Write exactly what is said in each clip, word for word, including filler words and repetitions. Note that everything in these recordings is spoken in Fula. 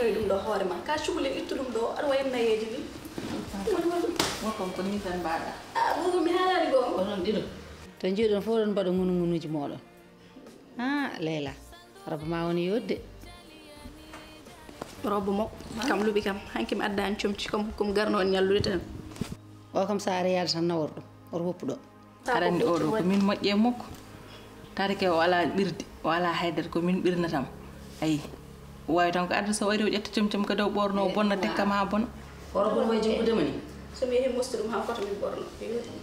Ɗum ɗo hoore ma ka cukule ittu ɗum ɗo aɗa wayi nayeeji ni. Wokkom ko ni tan mbaɗa. A gogo mi haalani gogo. Onon ɗiɗo. To njiɗon fof ɗon mbaɗa ngunu ngunuji moɗon. Ha Leyla, robo ma woni yodde. Robo mo kam luɓi kam hanki mi addani comci comme comme garno on ñallude tan. O kam sa ari yaade tan nawor ɗum oto woppu ɗo. Aɗa anndi oɗo ko min moƴƴe e makko. Tari ke o alaa ɓirde, o alaa haydara, ko min ɓirnatam. Ayi, o waawi tan ko adda so wari o ƴetta com com kadi o ɓoorno o bonna tekka ma bona. Oro bono way jokkude mo ni. So mi yehi mosti ɗum haa foto min ɓoorno.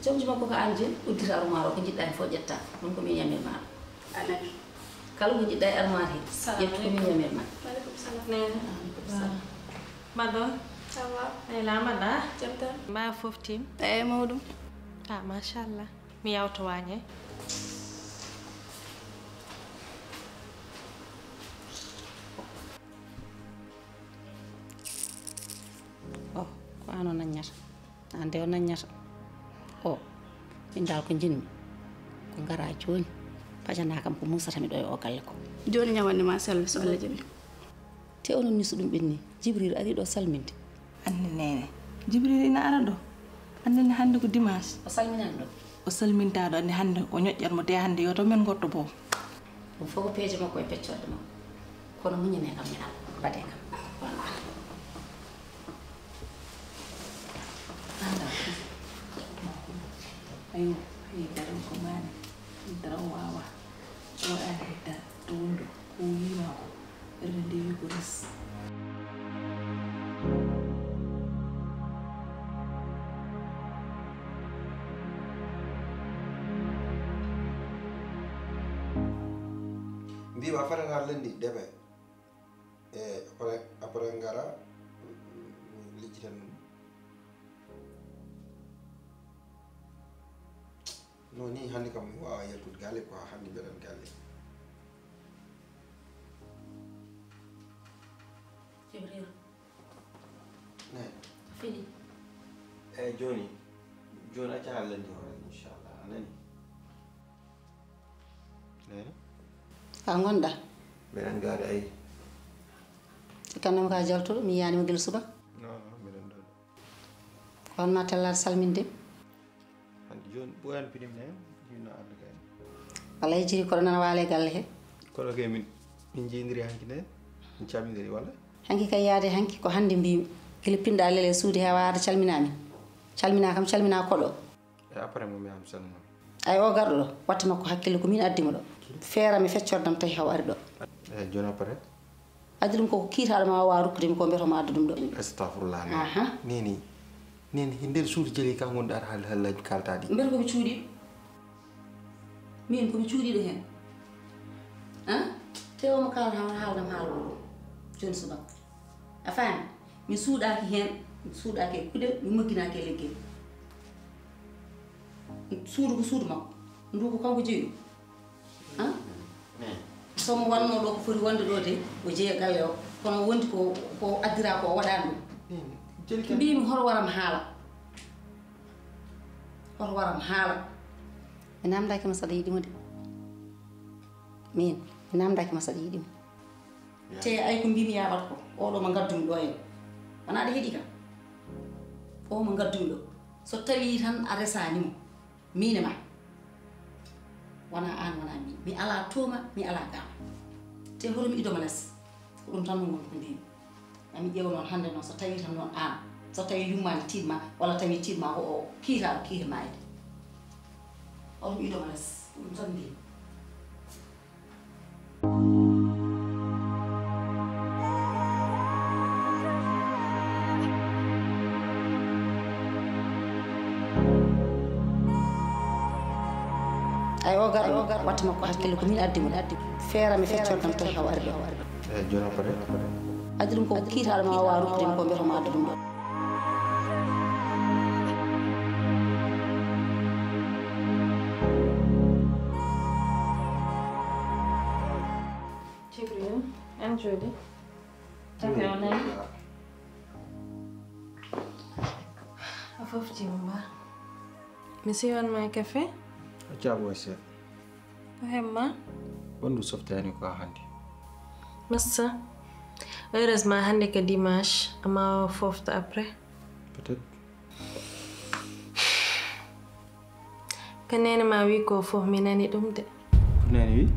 Comci makko ko an je uddita armoire o ko jiɗɗa hen fof ƴetta. Ɗum ko min yamirma ɗum. A nani. Kala ko jiɗɗa e armoire he ƴettu ko min yamirma. Maaleykum salam. Nene. Maaleykum salam. Mbaɗɗon? Ça va? Eyi la mbaɗɗa? Jam tan. Mba foftim? Eyi mawɗum. Ah machallah. Mi yawto waañe. Oh, ko an o naññata. An de o naññata. O, min dal ko njiɗmi ko ngara jooni pajana kam ko musata mi ɗo e o galle ko. Jooni ñawande ma selbe so Allah jaɓi. Te onon ni so ɗum ɓenni Jibril ari ɗo salminde. Anne nene Jibril ina ara ɗo. Anne ne hannde ko dimanche. O salminani ɗo. O salminta ɗo anne hannde o ñoƴƴat mo te hannde yo to men gotto bo. Ɗum fof ko peeje makko e peccorde makko kono muñane kam mi am mbaɗe kam. Ayo, ayi daraw ko mani daraw wawa waɗani hedda to wondu ko wima ko ɓernde nde wi ko ris. Mbima fatata lendi debe e après après ngara lijjitan ɗum. No ni hannde kam mi wawa yaltude galle quoi hannde mbeɗan galle. Jibril. Eyi. Fini. Eyi joni joni acca haalandi hoore inchallah a nani. Eyi. Ka gonɗa? Mbeɗan gaade ayi. Kanam ka jaltuɗo mi yiyanima gila suba. Non non mbeɗan ɗo. Ko hol ma tellaade salminde? Hannde jooni ɓooyani pinim ne, jinno arde kay. Walla e jiri koɗo nana waale galle he. Koɗo kay min min jeyndiri hanki ne, min calmindiri walla? Hanki kay yaade hanki ko hannde mbimi gila pinɗa lele suude he waade calmina min. Calmina kam calmina koɗo. E après mo mi am salmina. Ay o garɗo ɗo watta makko hakkille ko min addi mo ɗo. Feera mi feccordam tawi haw ari ɗo. E jooni après. Addi ɗum koko kiitaɗo ma wawa rokkude mi ko mbiyata mo adda ɗum ɗo. Astafurlah. Aha. Nini nini e nder suudu jeli ka gonɗa aɗa haalde haallaji kaltaɗi. Mbiyata komi cuuɗiɗo min komi cuuɗiɗo hen. A te omo kala haala haaldam haala o ɗo joni subaka a faami. Mi suuɗaki hen mi suuɗaki e kuɗe mi mogginaki e leggel. Suudu ko suudu makko ndu ko kanko jeyi ɗum. Somo wanno ɗo ko foti wonde ɗo de o jeeya galle o kono wondi ko ko addira ko o waɗani ɗum. Mbimi hoto waram haala. Hoto waram haala. Mi namdaki mo saɗa yiɗimo de. Min mi namdaki mo saɗa yiɗimo. Te ay ko mbimi yaɓat ko oɗo mo gaddumi ɗo en wona ɗe heɗi kam. O mo gaddumi ɗo so tawi tan a resanimo. Min e ma wona an wona min mi ala tuma mi ala gama. Te hoto mi idoma les ko ɗum tan no woni ko mbimi. Ami ƴeew noon hannde noon so tawi tan noon an so tawi yummani tiɗma walla tawi tiɗma ko o kiitaɗo kiite mayde. Hoto mi idoma les ko ɗum tan mbimi. Ay o garɗo watta makko hakkille ko min addi mo feera mi feccordam tawi haw ari ɗo. Eyi joni après. Addi ɗum ko kiitaɗo ma wawa rokkude mi ko mbiyata mo adda ɗum ɗo. Jibril, an jooɗi. Tafe o nani. A foftima ba. Mi siwan ma kafe. A jaabo e seeɗa. O hemma. Wondu softani ko hannde. Massa. Heureusement hannde ko dimanche, amaa o foofta après. Peut-être. Ko neene ma wi ko fof mi nani ɗum de. Ko neene wi?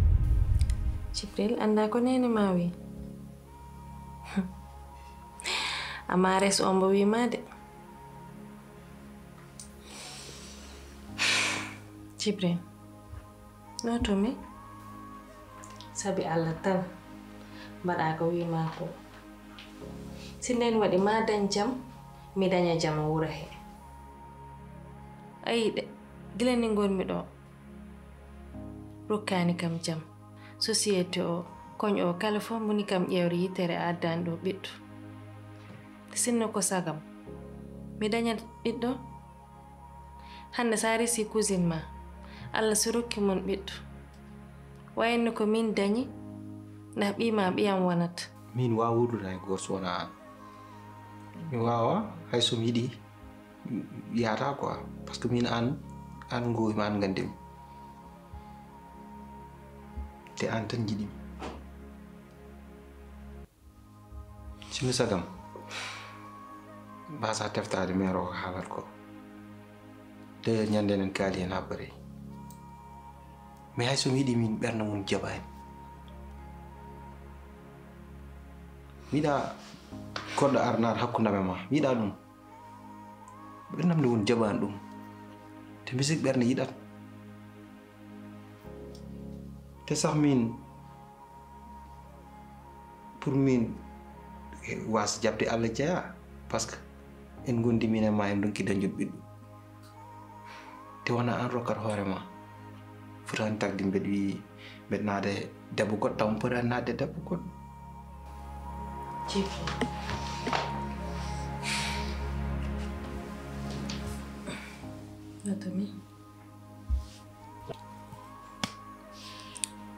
Jibril, annda ko neene ma wi? Amaa res o mbo wi ma de. Jibril. No to mi? Sabi Allah tan, mbaɗa ko wi ma ko. Si ndeen waɗi ma dañ jam, mi daña jam wuro he. Ayi de, gila ni ngonmi ɗo. Rokkaani kam jam. Société o, koñ o, kala fof moni kam ƴeewre yitere addani ɗo ɓiɗɗo. Sinno ko sagam, mi daña ɓiɗɗo. Hannde sa resi cousine ma, Allah so rokki mon ɓiɗɗo. Wayno ko min dañi, ndax ɓii ma ɓiyam wonat. Min waawa wuurdude hay gooto so wonaa aan. Mi waawa hay so mi yiɗi, yaata quoi. Parce que min aan, aan ngoowi ma, aan nganndi mi. Te aan tan njiɗi mi. Sinno sagam, mbasa teftaade meer o ko haalat ko. D'ailleurs, ñande enen kaali heen haa paari. Mais hay so mi yiɗi min ɓernde mum jaɓaani. Mi yiɗa goɗɗo ar naata hakkunde am e ma. Mi yiɗa ɗum. Ɓernde am nde woni jaɓaani ɗum. Te misik ɓernde yiɗat. Te sax min, pour min, eh, waas jaɓde Allah jeyaa. Parce que en ngondi min e ma, en ndonki dañde ɓiɗɗo. Te wonaa aan rokkat hoore ma. Fotaani tagde mbeɗa wi, mbeɗa naada e debbo goɗɗo, taw mi potaani naatde e debbo goɗɗo. Jibril. Natami.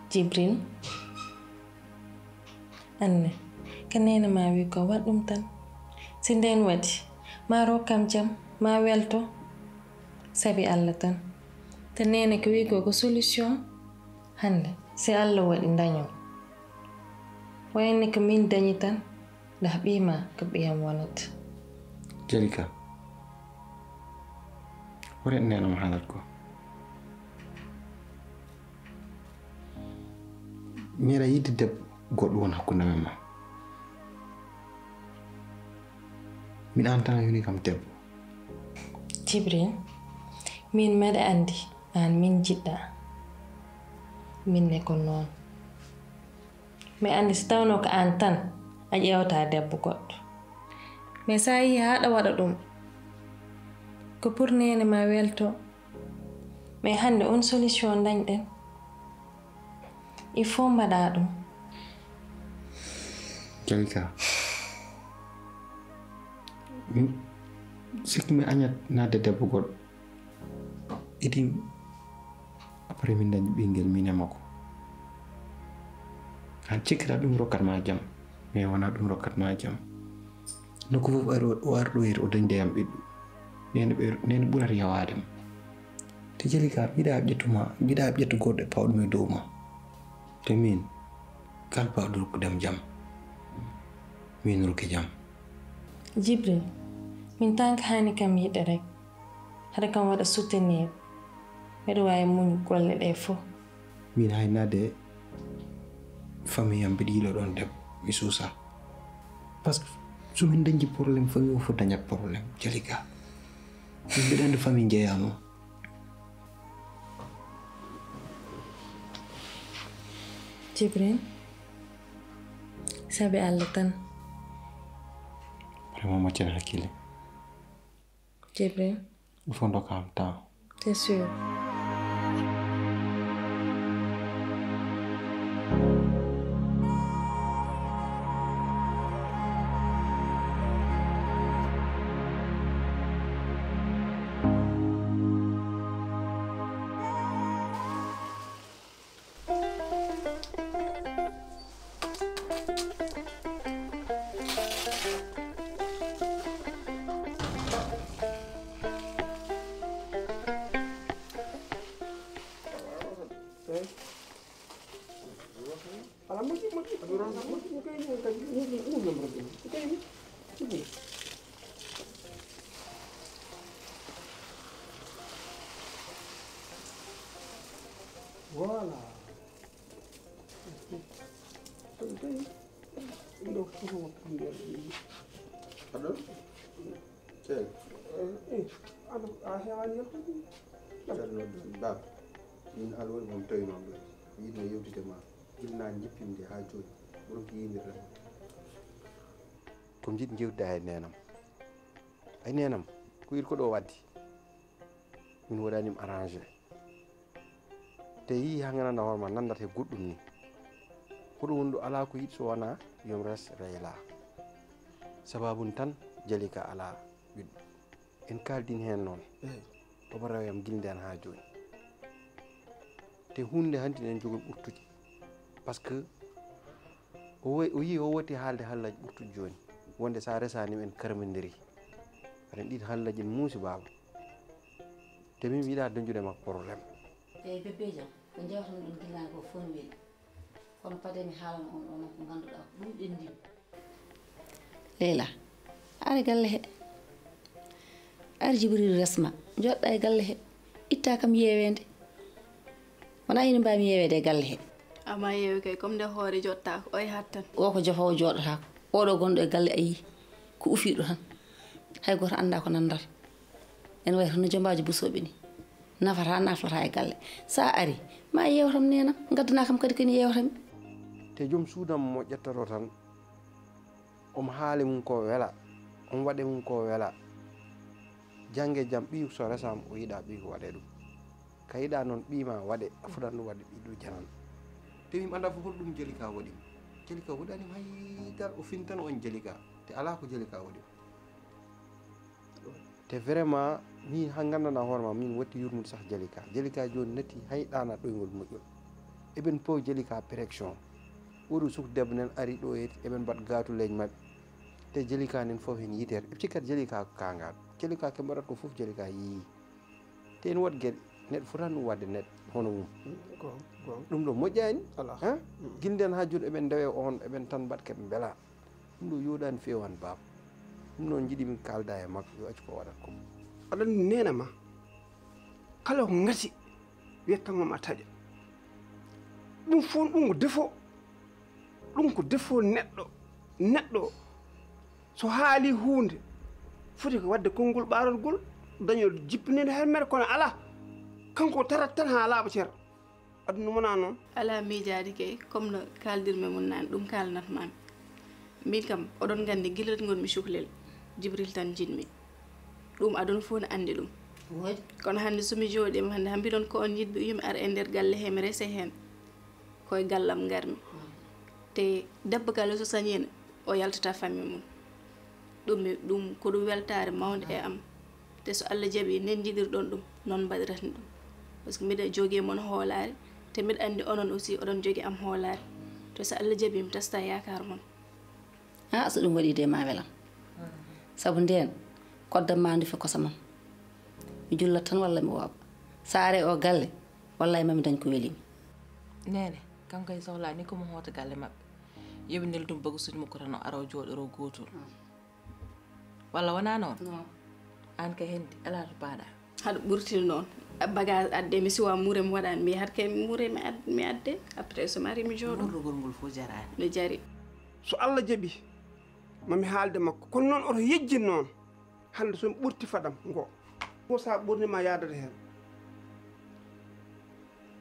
Jibril. Anne, ko neene ma wi ko, waɗ ɗum tan. Si ndeen waɗi, ma rokkam jam, ma welto, sabi Allah tan. Te neene ko wi ko, ko solution. Hannde, si Allah waɗi daño. Wayne ko min dañi tan, ndax ɓii ma ko ɓiyam wonat. Jalika, hoore neene ma haalat ko. Mi yiɗa yiɗde debbo goɗɗo won hakkunde amen ma. Min aan tan a yoni kam debbo. Jibril, min mbeɗa anndi aan min njiɗɗa. Min ne ko noon. Mi anndi so tawno ko aan tan a ƴeewata debbo goɗɗo. Mais sa yehi haa aɗa waɗa ɗum, ko pour neene ma welto. Mais hannde on solution dañɗen. Il faut mbaɗa ɗum. Jalika. Min sikki mi añat naatde debbo goɗɗo. Idim après min dañi ɓinngel min e makko. An cikkata ɗum rokkat ma jam. Mais wona ɗum rokkat ma jam. Nokku fof ari o, o ari ɗo yeru o dañde yam ɓiɗɗo. Nene ɓe, nene ɓurata yawaade mo. Te Jalika, mbiɗa ƴettuma, mbiɗa ƴettu goɗɗo e pawɗum e dow ma. Te min, kala pawɗo rokkude am jam, min rokki jam. Jibril, min tan ko haani kam yiɗde rek. Hade kam waɗa soutenir. Mbeɗa waawi muñ golle ɗe fof. Min hay naade famille am mbiɗa yiilo ɗon debbo, mi suusa. Parce que so min dañi problème, famille o fof dañat problème, Jalika. Min mbiɗa anndi famille njeyaano. Jibril, sabi Allah tan. Vraiment, macca hakkille. Jibril. Il faut ndokka am temps. C'est sûr. Voilà. Aɗon? Ceerno. Aɗa a heewani yaltude? Ceerno, baaba, min haala woni ko mi tawinoo ɗo. Yiɗno yewtide ma. Gila na jippimde haa jooni. Ɓurum ko yindirɗa. Ko mi jiɗi jewtida e neenam. Ay neenam, ko ir ko ɗo waddi. Min waɗanim arrangé. Te yii haa ngandanɗaa hoore ma nanndat e goɗɗum ni. Ko ɗum woni ɗo alaa ko yiɗi so wonaa yo mi res Reyla. Sababu tan Jalika alaa ɓiɗɗo. En kaaldin heen noon. Eey. Omo rewa yam gila ndeen haa jooni. Te huunde hanti en jogori ɓurtude. Parce que o wo-, o yii o woti haalde hallaaji ɓurtuɗi jooni. Wonde so a resaani en karmindiri. Aɗa ɗiɗi hallaaji en muusi baaba. Te min mi yiɗaa dañdude makko problème. Eey bébé jam, ko njewtan ɗum gila ko fof mi weli. Kono pade mi haalana on onon ko ngannduɗaa ko ɗum ɓenndi. Leyla, ari galle he. Ari Jibril resma, joɗɗa e galle he. Itta kam yeeweende. Wona ina mbaami yeeweede e galle he. Ama yeewe kay, comme nde hoore joɗtaako, oy hattan. O ko jofoowo jooɗotaako. Oɗo gonɗo e galle a yii, ko ufiiɗo tan. Hay gooto anndaa ko nanndata. En wayi hono jombaajo busooɓe ni. Nafata, naflata e galle. So a ari, ma a yeewtam neena, ngaddanaa kam kadi ko ina yeewtami. Te joom suudam mo ƴettato tan, omo haali mum ko wela, omo waɗe mum ko wela. Jannge jam ɓiy so resama o yiɗa ɓiy ko waɗe ɗum. Ka yiɗa noon ɓiy ma waɗe, a fotan ɗum waɗde ɓiy ɗum janan. Te min annda fof holɗum Jalika waɗi mo. Jalika waɗani mo hay dara, o fintan on Jalika. Te alaa ko Jalika waɗi mo. Te vraiment, min haa nganndanɗaa hoore ma, min watti yurmude sah Jalika. Jalika jooni natti hay ɗaana ɗoyngol moƴƴol. Eɓen poowi Jalika pression. Ɓuri suk debbo nen ari ɗo e eɓen mbaɗ gaatu leeñ maɓɓe. Te Jalika nen fof heen yitere. Eɓe cikkat Jalika ko kaangal. Jalika ke mbaɗat ko fof Jalika yii. Te ene waɗ geɗe. Neɗɗo fotaani ɗum waɗde neɗɗo hono mum. Ko, ko. Ɗum ɗo moƴƴaani. Alaa. Ha? Mm. Gila nden haa jooni eɓen ndewe on, eɓen tan mbaɗ keɓe mbela. Ɗum ɗo yooɗaani feewan baaba. Ɗum noon njiɗi min kaalda e makko, yo accu ko waɗat ko. Aɗa anndi neene ma, kala ko ngati, wiyata tan ma taƴa. Ɗum fof ɗum ko défaut. Ɗum ko défaut neɗɗo. Neɗɗo so haali huunde, foti ko waɗde konngol ɓaarorgol, dañol jippininde heen mere, kono alaa. Kanko o tarat tan haa laaɓa cer. Aduna wonaa noon. Alaa miijaade kay, comme no kaaldirmi e mum naane, ɗum kaalanat maami. Min kam, oɗon nganndi gila ngonmi cukalel, Jibril tan njiɗmi. Ɗum aduna fof ne anndi ɗum. Woodi. Kono hannde so mi jooɗiima hannde, haa mbiɗon ko on yiɗɓe, yo mi ar e nder galle hee, mi rese heen. Ko e gallam ngarmi. Te debbo kala so sañiino, o yaltata famille mum. Ɗum mi, ɗum ko ɗum weltaare mawnde e am. Te so Allah jaɓi, nden njiɗirɗon ɗum, noon mbaɗirata ɗum. Parce que mbiɗa jogii e mon hoolaare, te mbiɗa anndi onon aussi oɗon jogii am hoolaare. Te so Allah jaɓi, mi tasta yaakaar mon. Ah, so ɗum waɗi de ma welam. Sabu ndeen, koddam ma ndu fe kosamam. Mi jullat tan walla mi wooɓa. So a ari o galle, wallay mami dañ ko welimi. Neene, kam kay sohlaa ni ko mo hoota galle maɓɓe. Yo ɓe neldu bagasuuji makko tan o ara o jooɗoro gootol. Walla wonaa noon? Non. Aan kay hende, alaa to paaɗaa. Haɗa ɓurtini noon. Bagage adde, mi siwa muure mi waɗaani. Mi yahat kay mi muure mi ad-, mi adde. Après so mi ari mi jooɗo. Murrugol ngol fof jaraani. No jari. So Allah jaɓi, mami haalde makko. Kono noon oto yejjin noon. Hannde so mi ɓurti fadam ngo. Ngo sa ɓurni ma yaadata heen.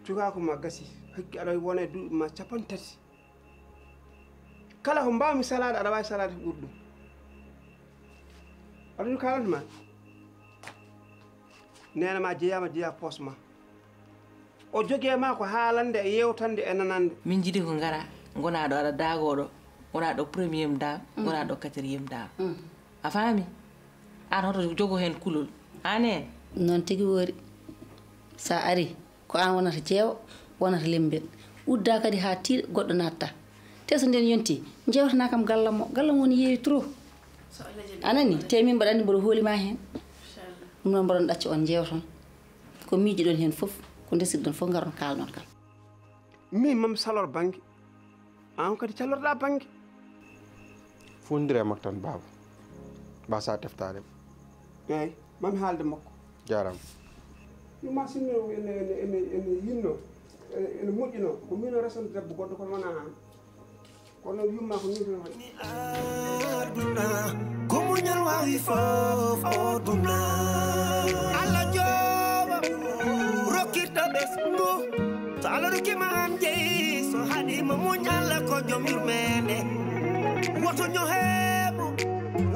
Cukaaku ma gasi. Hakki aɗa wona e duuɓi ma capanɗe tati. Kala ko mbaawmi salaade, aɗa waawi salaade ko ɓuri ɗum. Aɗa ɗum kaalanta ma? Neene ma jeyaama, jeyaa poos ma. O jogee ma ko haalande e yeewtande e nanande. Min njiɗi ko ngaraa, ngonaa ɗo aɗa daagoo ɗo, ngonaa ɗo première dame, ngonaa ɗo quatrième dame. Mm. A faami? Aan hoto jogo heen kulol. Aan en? Noon tigi woori. So a arii, ko aan wonata jeewo, wonata lembel. Udda kadi haa tiiɗa, goɗɗo naatta. Te so ndeen yontii, njeewtanaa kam gallam mo. Gallam woni yeewi trop. A nanii? Te min mbaɗa anndi mboɗo hooli ma heen. Ɗum noon mboɗon ɗacca on njeewton. Ko miijiɗon heen fof, ko ndesirɗon fof, ngaron kaalnon kam. Min mami salor bannge. Aan kadi calorɗaa bannge. Fondire makko tan, baaba. Mbasa teftaade mo. Eeyi, mami haalde makko. Jaaraama. Ɗum ma sinno ene ene ene ene yinno, ene moƴƴino ko min o resande debbo goɗɗo kono wonaa aan. Kono yumma ko min tan waɗi. Aduna ko muñal wawi fof o duna. Allah jooma rokkirta ɓesngu. So Allah rokkima an jeyi, so haɗima muñal ko joom yurmende. Woto ñoheemo,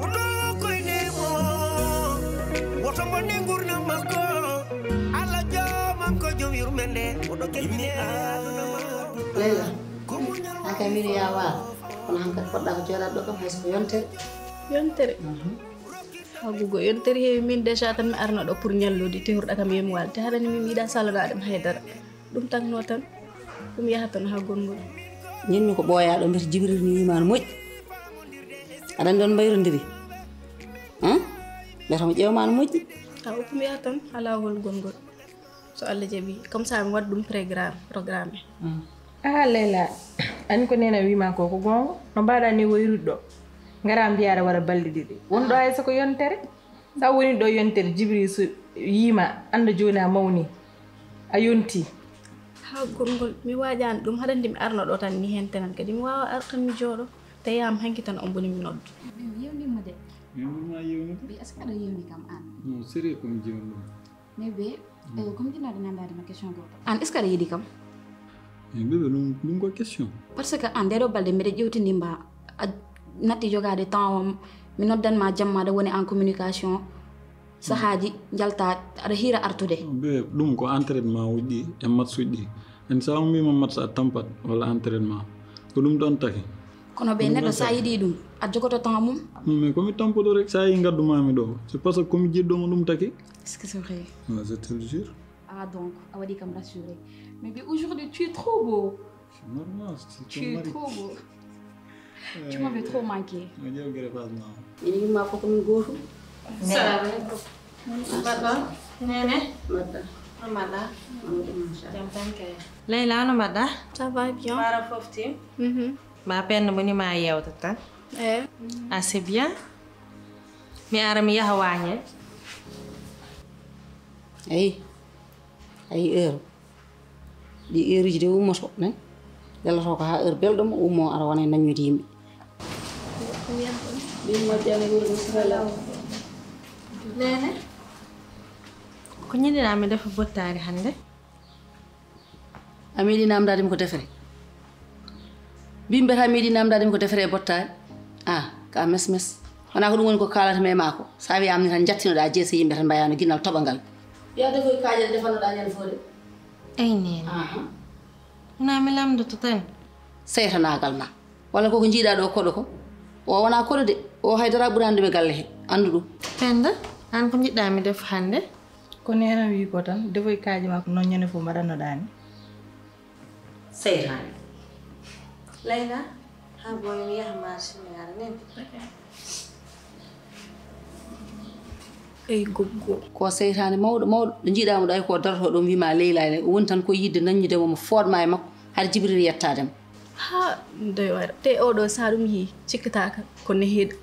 woto koyne mo, woto bonne gurdam makko. Allah joomam ko joom yurmende, woto kebine aduna ma. Leyla, an kay mbiɗo yawa, kono hankadi poɗɗa ko jooɗaɗo ɗo kam, hayso ko yontere. Yontere. Haggugo yontere heewi, min déjà tan mi arno ɗo pour ñallude, tehorɗa kam yemi walde, haɗani min mi yiɗa salanaɗam haydara. Ɗum tagno tan, ɗum yaha tan ha gongol. Jinmi ko ɓooyaɗo, mbiyata Jibril mi wima no moƴƴi. Aɗa andi on mbayrodiri. Mbiyata mo ƴeewma no moƴƴi. A oppu mi yaha tan ha lawol gongol. So Allah jaɓi, comme ça mi waɗa ɗum programme programme. Ah Leyla, ani ko nena wima ko ko gonga? No mbaɗa ni wayrude ɗo? Ngara mbiya aɗa waɗa balɗe ɗiɗi, wonɗo hay soko yontere. Sa woni ɗo yontere, Jibril so yima, anda joni a mawni, a yonti. Ha gongol mi waajani ɗum, haɗa andi mi arno ɗo tan ni hen tenan kadi mi wawa ar tan mi jooɗo. Tawi am hanki tan on boni mi noddu. Yewnima de. Yewnima yewnude. Ɓe est-ce que aɗa yewni kam an? Non, sérieux ko mi jewni ɗum. Mais ɓe komi jinnaade nandaade ma question goto. An est-ce que aɗa yiɗi kam? E bébé, ɗum ɗum ko question. Parce que an ndeɗo balɗe mbeɗa ƴewtini ma, a natti jogaade temps am, mi noddan ma jamma aɗa woni en communication. Sahaaji njalta aɗa hiira artude. Bébé, ɗum ko entraînement uji ɗi e match uji ɗi. En sa ummima match a tampat walla entraînement. Ko ɗum ɗon taki. Kono ɓe neɗɗo sa yiɗi ɗum a jogoto temps mum. Mais komi tampuɗo rek, sa yi ngaddu mami ɗo, c'est parce que komi jiɗɗo mo ɗum taki. Est-ce que c'est vrai? Ouais, je te le jure. Ah donc a waɗi kam rassuré. Mais ɓe aujourd'hui tu es trop beau. C'est normal, c'est Tu es trop beau. Tu m'avais trop manqué. Nga ƴeew greffage ma. Min yumma fof ko min gootum. Salamu aleykum. Mbaɗɗon? Nene? Mbaɗɗa? No mbaɗɗa? Machallah. Jam tan kay. Leyla, no mbaɗɗa? Ça va bien. Mbaara fof tim? Mhm. Ma Penda moni ma yewta tan. Eh. Ah, c'est bien. Mi ara mi yaha wañe. Eyi. Ayi heure. Ɗi heure uji de ummoto nen. Lelloto ko ha heure belɗo mo ummo ara wona e naññude yimɓe. Min moƴƴani wuuro mi sala. Nene? Ko ñiɗiɗa mi defa bottaari hannde? A meeɗi namdade mi ko defere? Mbimi mbiyata meeɗi namdade mi ko defere e bottaari? Ah, ka mes mes. Wona ko ɗum woni ko kalata mi e ma ko. Sa wi am ni tan jattinoɗa jeese yimɓe tan mbayano ginnal toɓa ngal. Yo defoy kaaƴe ɗe defannoɗa ñande fof de. Eyi nene. Aha. Wona mi lamdoto tan. Seytanagal ma. Walla koko jiiɗa ɗo koɗo ko? O wona koɗo de. O haydara ɓurani ɗum e galle he. Andu ɗum. Penda, an ko jiɗɗa mi defa hannde? Ko nena wi ko tan, defoy kaaƴe ma ko noon ñande fof mbaɗannoɗa ni. Seytane. Leyla, ha boy mi yaha marché mi ara nen. Ey goggo. Ko seytane mawɗo mawɗo ɗo jiiɗamo ɗo ay ko daroto ɗum wima Leyla ne woni tan ko yidde naññudemo mo fodma e makko hade Jibril yettademo. Ha doy war te oɗo sa ɗum yi cikkitaka ko nehiɗo.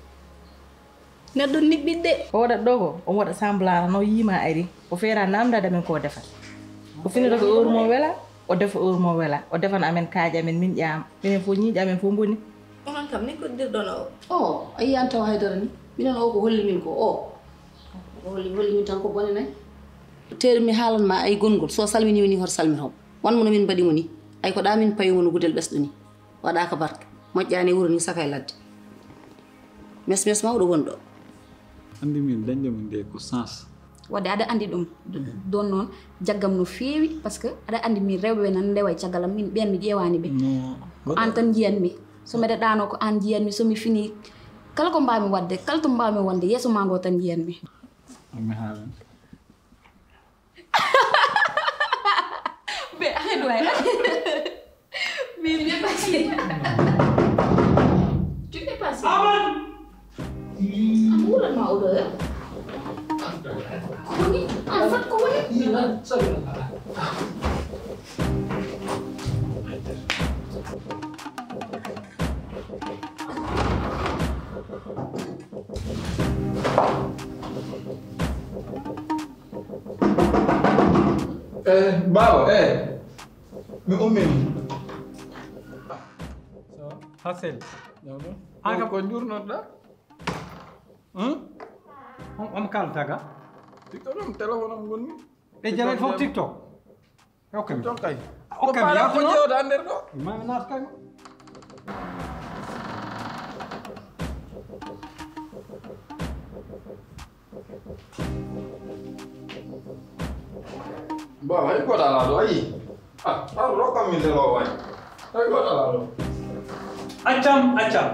Neɗɗo niɓɓiɗde. O waɗat ɗo ko omo waɗa semblant no yima ari o feera namdade amen ko defat. O finata ko heure mo wela o defa heure mo wela o defana amen kaaƴe amen min ƴaama minen fof ñiiƴe amen fof boni. Onon kam ni koddirɗon o. O a yiyan taw haydara ni minen o ko holli min ko o. O holli holli min tan ko bone nayi. Teeri mi haalan ma ay gongol so salmini woni hoto salmitomo. Wan mo no min mbaɗi mo ni ay ko ɗa min pawi mo no gudel ɓesɗo ni. Waɗaka barke moƴƴani e wuro ni saka e ladde. Mes mes mawɗo woni ɗo. Andi min dañde mo nde ko sens. Wadde aɗa andi ɗum. Ɗon noon jaggam no feewi par ce que aɗa andi min rewɓe ɓe nan ndewa e caggal am min ɓen mi ƴeewani ɓe. Ko an tan njiyanmi. So mbeɗa ɗano ko an njiyanmi somi fini kala ko mbawmi wadde kala to mbawmi wonde yeeso ma ngo tan njiyanmi. Mi haalani. Mais arrête ouais. Mais il est passé. Tu es passé. Aman. Amuran ma odeur. Koni en fait ko woni. Eh, baaba, eh. Mi ummii. So, Hasel. An kam ko njurnoɗa? Hmm? On, on kaltaga? Tiktok ɗum téléphone am ngonmi. Ɓe jalen fof TikTok. Ok mi. TikTok kay. Ok mi. Ko jewta nder ɗo. Ma naat kay. Bon, hay goto alaa ɗo, ayi. Ah, an rokkan min nde ɗo, waay. Hay goto alaa ɗo. Accam, accam.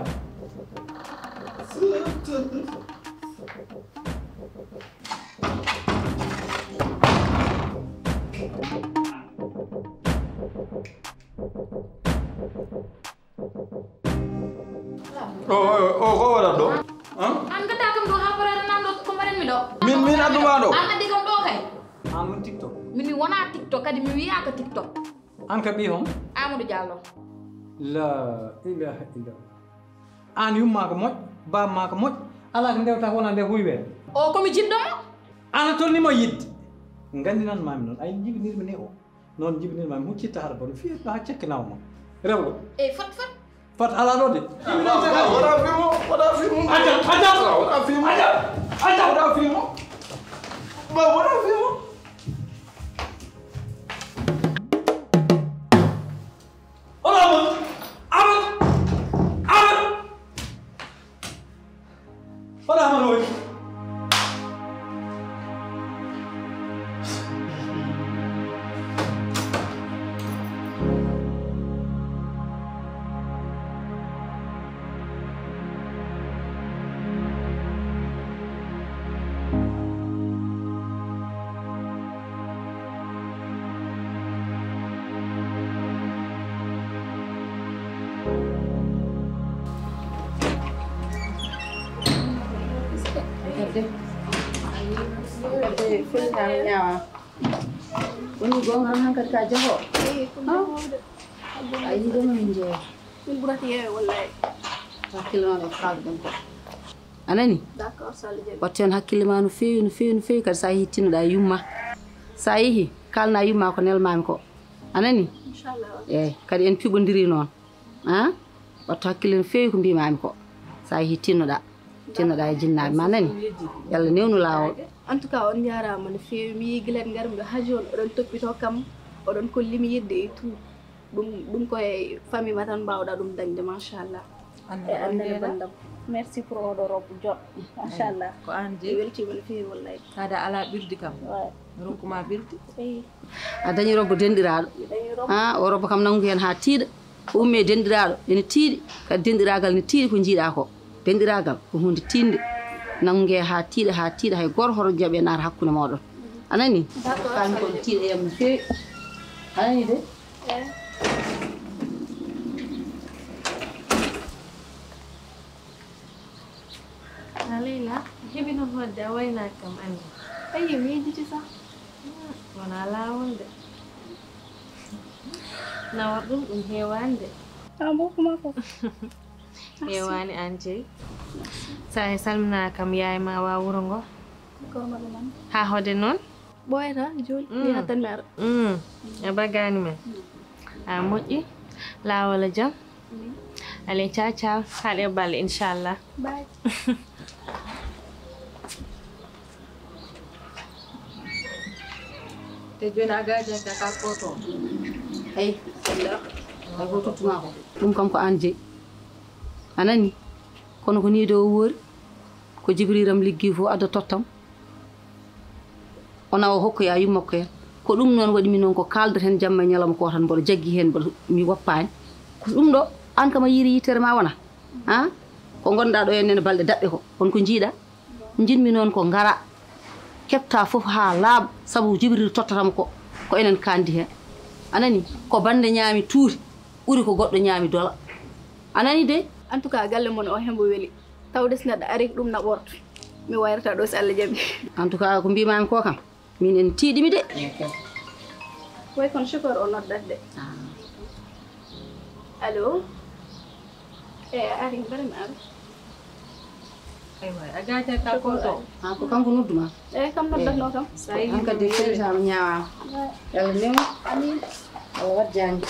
O, o, o, ko waɗat ɗo? An gadda kam ɗo ha parare nan ɗo ko mbaɗanmi ɗo. Min, min adduma ɗo. An addi kam ɗo kay. An won TikTok? Min mi wona TikTok, kadi mi wiyaka TikTok. An ka ɓi hon? Amadou Diallo. La ilaha illallah. An yumma ko moƴƴo, bamma ko moƴƴo. Ala ko ndewta ko wona nde huywe. O ko mi jiɗɗo mo. Ana tolni mo yidde. Ngandinan mami non ay jibinirmi ni o. Noon jibinirma mi huccitta hara bono fii ɗo haa cekke nawa ma. Rewlo. Ey, fot, fot. Fot alaa ɗo de. Wona fimo, wona fimo. Aja, aja. Wona fimo. Aja, aja. Wona fimo. Ba, wona fimo. Wona mo. Amat. Amat. Wala man woni. Woni goonga tan hankadi ka jahoo. A yii de no min jeeya. Min ɓurata yeewe wallahi. Hakkille noon e ko kaalduɗen ko. A nani? D'accord, so Allah jaɓi. Wattu heen hakkille ma no feewi, no feewi, no feewi, kadi so a yehii tinnoɗaa e yumma. So a yehii, kaalnaa e yumma ko nelmaami ko. A nani? Inchallah. Eey, kadi en piɓondirii noon. Haa? Wattu hakkille no feewi ko mbiimaami ko. So a yehii tinnoɗaa, tinnoɗaa e jinnaaɓe ma, a nani? Yo Allah newnu laawol. En tout cas, on njaaraama no feewi. Mi yii gila ngarmi ɗo haa jooni, oɗon toppitoo kam, oɗon kolli mi yidde e tout. Ɗum, ɗum ko e famille ma tan mbaawɗaa ɗum dañde, machallah. E annene banndam. Merci pour oɗo robe joɗɗo. Machallah. Ko aan jeyi. Mi weltiima no feewi wallahi. Kada alaa ɓirdi kam. Waay. Mi rokku ma ɓirdi. Eyi. A dañi robe denɗiraaɗo. Mi dañi robe. Ah, o robe kam nanngu heen haa tiiɗa. Ko ummii e denɗiraaɗo ene tiiɗi. Kadi denɗiraagal ne tiiɗi ko njiiɗaa ko. Denɗiraagal ko huunde tiiɗnde. Nanngu nge haa tiiɗa, haa tiiɗa, hay gooto hoto jaɓe naata hakkunde mooɗon. A nani? D'accord. Kañum ko tiiɗa yam no feewi. A nani de? Eh. A Leyla, a heɓino hoɗde, a waynaaki kam annde. Ayi, mi yejjiti sah. Hmm, wonaa laawol de. Nawor ɗum, ɗum heewaani de. An bokku ma fof. Heewaani aan jeyi. Sa e salminaa kam yaay ma wa wuro ngo. Gorma ɗum an. Haa hoɗde noon? Ɓooyata jooni, mi yahatan mi ara. Mm. A bagaani men. A moƴƴi. Laawol e jam. Amin. Allez, ciao, ciao. Haa ɗe balɗe, inchallah. Bye. Te jooni a gaajaaki a ka koto. Eyi. Ay ko tottuma ko. Ɗum kam ko aan jeyi. A nani? Kono ko nii de o woori. Ko Jibril am liggi fof adda tottam. O nawa o hokkoya yummakko en. Ko ɗum noon waɗi mi noon ko kaaldaten jamma e ñalawma ko tan mboɗo jaggi heen mboɗo mi woppaani. Ko ɗum ɗo aan kam a yiiri yittere ma wona. Ha? Ko ngonɗaa ɗo en nene balɗe daɓɓe ko. On ko njiiɗa? Njiɗmi noon ko ngara. Keɓta fof haa laaɓa sabu Jibril tottatama ko. Ko enen kaandi heen. A nani? Ko bannde ñaami tuuri. Ɓuri ko goɗɗo ñaami dola. A nani de? En tout cas, galle mon o hembo weli. Tawde so neɗɗo ari ko ɗum naɓorto. Mi wayrata ɗo so Allah jaɓi. En tout cas, ko mbimami ko kam. Min en tiiɗimi de. Way kono chauffeur o noddat de. Ah. Allo? E a ari, mbara mi ara. Aywa, a jaajata ko to. An ko kanko nodduma? Eyi, kam noddatnoo kam. An kadi fewtaama, ñaawaama. Yalla newo. Amin. Allah waɗ jaango.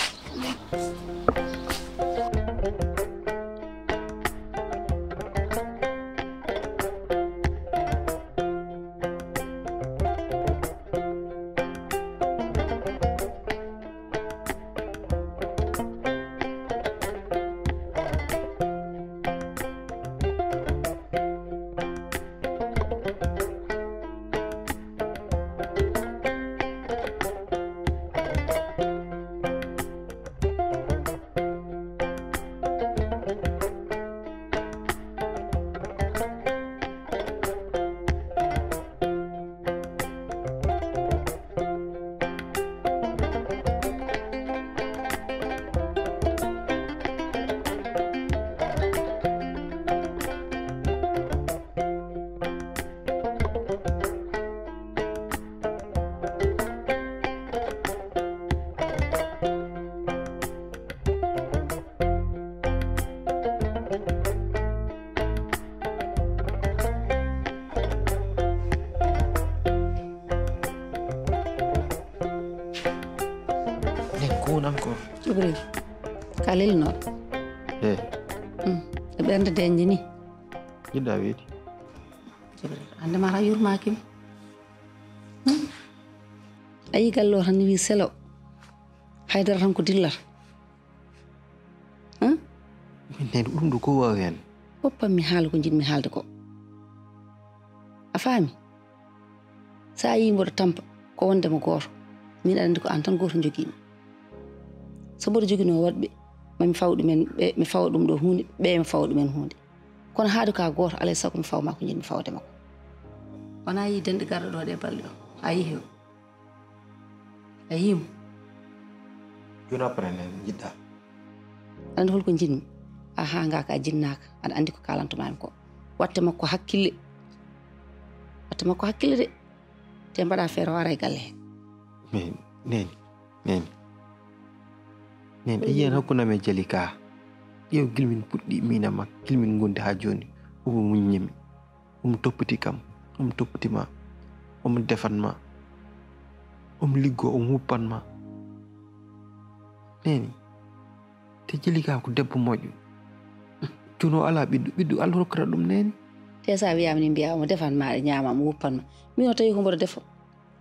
Nden ko woni encore? Jibril, ka lelno? Eh. Hmm. E ɓernde deñde ni? Jiɗɗa weeti? Jibril, hannde mataw yurmaaki mi. Hmm? A yii galle o tan ni wi selo. Haydara tan ko dillata. Hmm? Min nani ɗum ɗo ko waawi heen? Woppan mi haala ko njiɗmi haalde ko. A faami? So a yii mboɗo tampa, ko wonde mo gooto. Min aɗa anndi ko aan tan gooto njogiimi. So mboɗo joginoo woɗɓe, ma mi faw ɗumen, ɓe, mi fawa ɗum ɗo huunde, ɓe mi fawa ɗumen huunde. Kono haade ko a gooto, alaa e sago mi fawa ma ko njiɗmi fawde ma ko. Wonaa yii denɗe garɗo ɗo ɗe balɗe o. A yii hew. A yii mo. Jooni après ne njiɗɗa? Aɗa anndi holko njiɗmi? A haangaaka, a jinnaaka. Aɗa anndi ko kaalantomaami ko. Watte makko hakkille. Watte makko hakkille de. Te mbaɗa feere o ara e galle he. Mais, neni, neni. Neni, a yiyan hakkunde am e Jalika. Ƴeew gila min puɗɗi, min e makko, gila min ngondi haa jooni. Omo muññi mi. Omo toppiti kam. Omo toppiti ma. Omo defan ma. Omo liggo, omo wuppan ma. Neni. Te Jalika ko debbo moƴƴo. Jooni o alaa ɓiɗɗo, ɓiɗɗo Allah rokkata ɗum neni. Te so a wiyaama ni mbiyaa omo defan ma, aɗa ñaama, omo wuppan ma. Min o tawi ko mboɗo defo.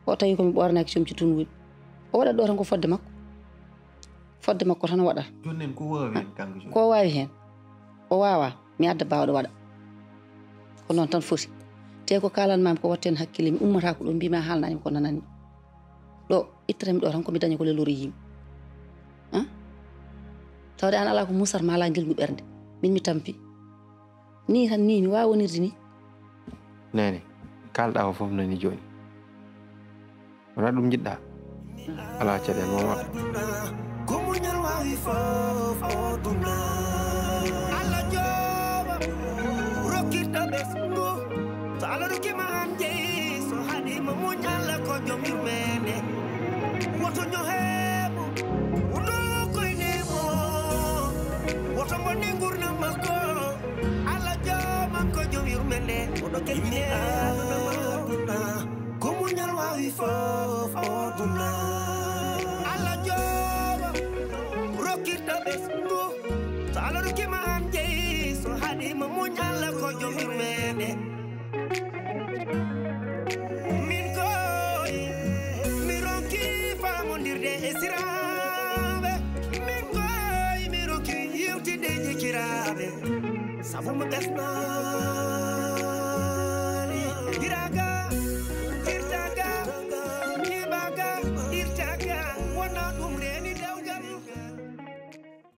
O tawi ko mi ɓoornaaki comci tun wuɗi. O waɗat ɗo tan ko fodde makko. Fodde makko tan o waɗat. Jooni nen ko waawi heen kanko jooni? Ko waawi heen. O waawaa. Mi adda baawɗo waɗa. Ko noon tan foti. Te ko kaalanmaami ko watten hakkille, mi ummataa ko ɗo mbiima haalnaani mi ko nananmi. Ɗo ittatami ɗo tan ko mi daña ko lelori yimɓe. Ah? Tawde aan alaa ko musar ma alaa ngilngu ɓernde. Min mi tampi. Ni tan ni mi waawa wonirde ni. Nene, kaalɗa o fof nani jooni. Wonaa ɗum njiɗɗa? Alaa caɗeele, mo waɗa. Ko muñal waawi fof o duna. Allah jooba, rokkirta ɓesngu. So Allah rokki ma aan jeyi, so haɗi ma muñ, Allah ko joom yurmeende. Woto ñoheemo, woto koyne mo. Woto bonne nguurndam makko. Allah jooba ko joom yurmeende. Woto keƴine aduna ma aduna. Ko muñal waawi fof o duna. Allah jooba, rokkirta ɓesngu. So Allah rokki ma aan jeyi, so haɗi ma muñ, Allah ko joom yurmeende. Min koy, mi ronki faamondirde e siraaɓe. Min koy, mi ronki yewtinde e jikiraaɓe. Sabu mo ɓesno.